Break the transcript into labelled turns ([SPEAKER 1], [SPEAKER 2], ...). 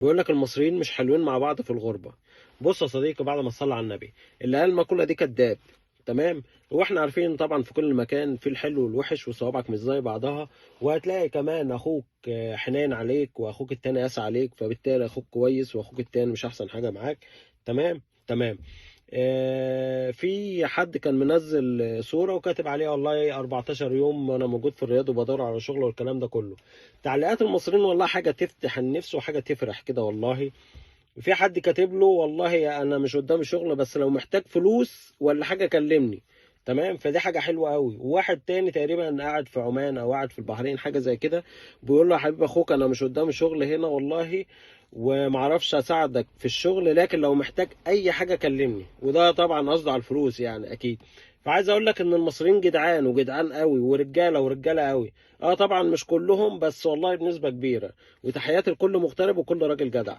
[SPEAKER 1] بيقول لك المصريين مش حلوين مع بعض في الغربة. بص يا صديقي، بعد ما تصلي على النبي، اللي قال المقولة دي كذاب. تمام. واحنا عارفين طبعا في كل مكان في الحلو والوحش، وصوابعك مش زي بعضها. وهتلاقي كمان اخوك حنين عليك، واخوك التاني قاسي عليك، فبالتالي اخوك كويس واخوك التاني مش احسن حاجة معاك. تمام تمام. في حد كان منزل صورة وكاتب عليها والله 14 يوم انا موجود في الرياض وبدور على شغل والكلام ده كله. تعليقات المصريين والله حاجة تفتح النفس وحاجة تفرح كده والله. في حد كاتب له والله انا مش قدامي شغل، بس لو محتاج فلوس ولا حاجة كلمني. تمام، فدي حاجة حلوة قوي. وواحد تاني تقريبا قاعد في عمان او قاعد في البحرين حاجة زي كده، بيقول له يا حبيب اخوك انا مش قدامي شغل هنا والله، ومعرفش اساعدك في الشغل، لكن لو محتاج اي حاجة كلمني. وده طبعا قصده على الفلوس يعني اكيد. فعايز اقول لك ان المصريين جدعان وجدعان قوي، ورجالة ورجالة قوي. طبعا مش كلهم، بس والله بنسبة كبيرة. وتحياتي لكل مغترب وكل راجل جدع.